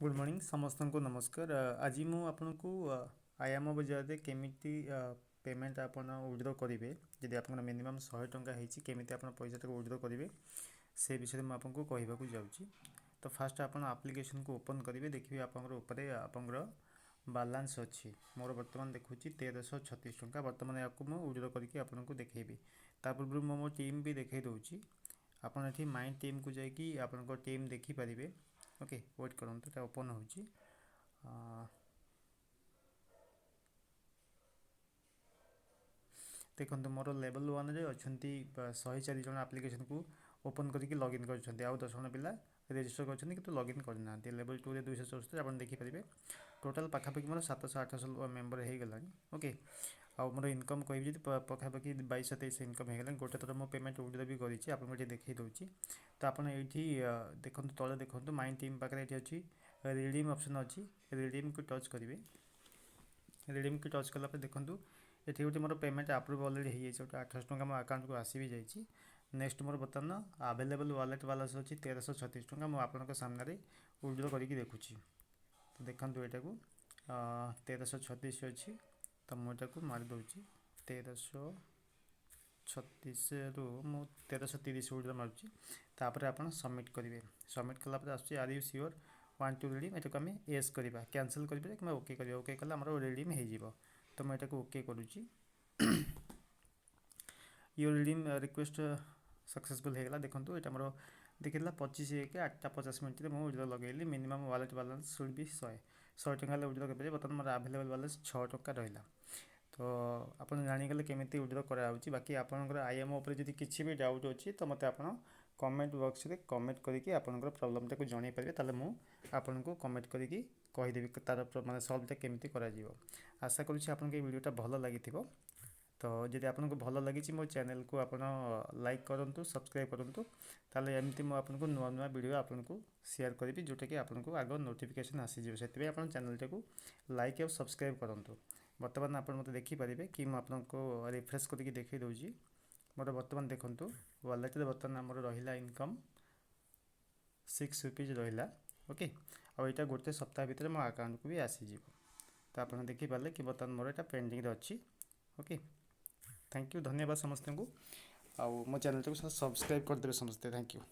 Good morning ସମସ୍ତଙ୍କୁ ନମସ୍କାର। ଆଜି ମୁଁ ଆପଣଙ୍କୁ ଆୟାମ ବଜାରରେ କେମିତି ପେମେଣ୍ଟ ଆପଣ ୱିଡ୍ର କରିବେ, ଯଦି ଆପଣଙ୍କର ମିନିମମ୍ 100 ଟଙ୍କା ହେଇଛି, କେମିତି ଆପଣ ପଇସାଟାକୁ ୱିଡ୍ର କରିବେ, ସେ ବିଷୟରେ ମୁଁ ଆପଣଙ୍କୁ କହିବାକୁ ଯାଉଛି। ତ ଫାଷ୍ଟ ଆପଣ ଆପ୍ଲିକେସନକୁ ଓପନ୍ କରିବେ। ଦେଖିବେ ଆପଣଙ୍କର ଉପରେ ଆପଣଙ୍କର ବାଲାନ୍ସ ଅଛି। ମୋର ବର୍ତ୍ତମାନ ଦେଖୁଛି 1336 ଟଙ୍କା। ବର୍ତ୍ତମାନ ଏହାକୁ ମୁଁ ୱିଡ୍ର କରିକି ଆପଣଙ୍କୁ ଦେଖେଇବି। ତା ପୂର୍ବରୁ ମୁଁ ମୋ ଟିମ୍ ବି ଦେଖେଇ ଦେଉଛି। ଆପଣ ଏଠି ମାଇ ଟିମ୍କୁ ଯାଇକି ଆପଣଙ୍କ ଟିମ୍ ଦେଖିପାରିବେ। ଓକେ, ୱେଟ୍ କରନ୍ତୁ, ଏଟା ଓପନ୍ ହେଉଛି। ଦେଖନ୍ତୁ, ମୋର ଲେବଲ୍ 1ରେ ଅଛନ୍ତି 104 ଜଣ, ଆପ୍ଲିକେସନକୁ ଓପନ୍ କରିକି ଲଗ୍ଇନ୍ କରିଛନ୍ତି। ଆଉ 10 ଜଣ ପିଲା ରେଜିଷ୍ଟର କରିଛନ୍ତି କିନ୍ତୁ ଲଗ୍ଇନ୍ କରିନାହାନ୍ତି। ଲେବଲ୍ 2ରେ 274 ଆପଣ ଦେଖିପାରିବେ। ଟୋଟାଲ୍ ପାଖାପାଖି ମୋର 700 800 ମେମ୍ବର ହେଇଗଲାଣି। ଓକେ, ଆଉ ମୋର ଇନକମ୍ କହିବି ଯଦି ପାଖାପାଖି 2223 ଇନକମ୍ ହେଇଗଲାଣି। ଗୋଟେ ଥର ମୁଁ ପେମେଣ୍ଟ ୱିଡ୍ର ବି କରିଛି, ଆପଣଙ୍କୁ ଏଠି ଦେଖାଇ ଦେଉଛି। ତ ଆପଣ ଏଇଠି ଦେଖନ୍ତୁ, ତଳେ ଦେଖନ୍ତୁ, ମାଇ ଟିମ୍ ପାଖରେ ଏଠି ଅଛି ରିଡ଼ିମ୍ ଅପସନ୍ ଅଛି। ରିଡ଼ିମ୍କୁ ଟଚ୍ କରିବେ। ରିଡ଼ିମ୍କୁ ଟଚ୍ କଲା ପରେ ଦେଖନ୍ତୁ, ଏଠି ଗୋଟେ ମୋର ପେମେଣ୍ଟ ଆପ୍ରୁଭ୍ ଅଲରେଡ଼ି ହେଇଯାଇଛି। ଗୋଟେ 800 ଟଙ୍କା ମୋ ଆକାଉଣ୍ଟକୁ ଆସି ବି ଯାଇଛି। ନେକ୍ସଟ ମୋର ବର୍ତ୍ତମାନ ଆଭେଲେବଲ୍ ୱାଲେଟ୍ ବାଲାନ୍ସ ଅଛି 1336 ଟଙ୍କା। ମୁଁ ଆପଣଙ୍କ ସାମ୍ନାରେ ୱିଡ୍ର କରିକି ଦେଖୁଛି। ତ ଦେଖନ୍ତୁ, ଏଇଟାକୁ 1336 ଅଛି, ତ ମୁଁ ଏଟାକୁ ମାରିଦେଉଛି। 1336ରୁ ମୁଁ 1330 ୱିଡ୍ର ମାରୁଛି। ତାପରେ ଆପଣ ସବମିଟ୍ କରିବେ। ସବମିଟ୍ କଲା ପରେ ଆସୁଛି, "Are you sure want to redeem?" ଏଟାକୁ ଆମେ ୟେସ୍ କରିବା, କ୍ୟାନସଲ୍ କରିପାରିବା କିମ୍ବା ଓକେ କରିବା। ଓକେ କଲେ ଆମର ରିଡ଼ିମ୍ ହେଇଯିବ। ତ ମୁଁ ଏଟାକୁ ଓକେ କରୁଛି। Your redeem request successful ହେଇଗଲା। ଦେଖନ୍ତୁ, ଏଇଟା ଆମର ଦେଖିଥିଲା 25/1 8ଟା 50 ମିନିଟ୍ରେ ମୁଁ ୱିଡ୍ର ଲଗେଇଲି। Minimum wallet balance should be 100। 100 ଟଙ୍କା ହେଲେ ୱିଡ୍ର କରିପାରିବେ। ବର୍ତ୍ତମାନ ମୋର ଆଭେଲେବଲ୍ ବାଲାନ୍ସ 6 ଟଙ୍କା ରହିଲା। ତ ଆପଣ ଜାଣିଗଲେ କେମିତି ୱିଡ୍ର କରାହେଉଛି। ବାକି ଆପଣଙ୍କର ଆୟାମୋ ଉପରେ ଯଦି କିଛି ବି ଡାଉଟ୍ ଅଛି, ତ ମୋତେ ଆପଣ କମେଣ୍ଟ ବକ୍ସରେ କମେଣ୍ଟ କରିକି ଆପଣଙ୍କର ପ୍ରୋବ୍ଲେମଟାକୁ ଜଣାଇ ପାରିବେ। ତାହେଲେ ମୁଁ ଆପଣଙ୍କୁ କମେଣ୍ଟ କରିକି କହିଦେବି ତା'ର ମାନେ ସଲ୍ଭଟା କେମିତି କରାଯିବ। ଆଶା କରୁଛି ଆପଣଙ୍କୁ ଏଇ ଭିଡ଼ିଓଟା ଭଲ ଲାଗିଥିବ। ତ ଯଦି ଆପଣଙ୍କୁ ଭଲ ଲାଗିଛି, ମୋ ଚ୍ୟାନେଲକୁ ଆପଣ ଲାଇକ୍ କରନ୍ତୁ, ସବସ୍କ୍ରାଇବ୍ କରନ୍ତୁ। ତାହେଲେ ଏମିତି ମୁଁ ଆପଣଙ୍କୁ ନୂଆ ନୂଆ ଭିଡ଼ିଓ ଆପଣଙ୍କୁ ସେୟାର କରିବି, ଯେଉଁଟାକି ଆପଣଙ୍କୁ ଆଗ ନୋଟିଫିକେସନ୍ ଆସିଯିବ। ସେଥିପାଇଁ ଆପଣ ଚ୍ୟାନେଲଟାକୁ ଲାଇକ୍ ଆଉ ସବସ୍କ୍ରାଇବ୍ କରନ୍ତୁ। ବର୍ତ୍ତମାନ ଆପଣ ମୋତେ ଦେଖିପାରିବେ କି ମୁଁ ଆପଣଙ୍କୁ ରିଫ୍ରେଶ୍ କରିକି ଦେଖାଇ ଦେଉଛି। ମୋର ବର୍ତ୍ତମାନ ଦେଖନ୍ତୁ, ୱାଲେଟ୍ରେ ବର୍ତ୍ତମାନ ଆମର ରହିଲା ଇନକମ୍ 6 ରୁପିଜ୍ ରହିଲା। ଓକେ, ଆଉ ଏଇଟା ଗୋଟେ ସପ୍ତାହ ଭିତରେ ମୋ ଆକାଉଣ୍ଟକୁ ବି ଆସିଯିବ। ତ ଆପଣ ଦେଖିପାରିଲେ କି ବର୍ତ୍ତମାନ ମୋର ଏଇଟା ପେଣ୍ଡିଂରେ ଅଛି। ଓକେ, thank you, ଧନ୍ୟବାଦ ସମସ୍ତଙ୍କୁ। ଆଉ ମୋ ଚ୍ୟାନେଲଟାକୁ ସବସ୍କ୍ରାଇବ୍ କରିଦେବେ ସମସ୍ତେ। Thank you.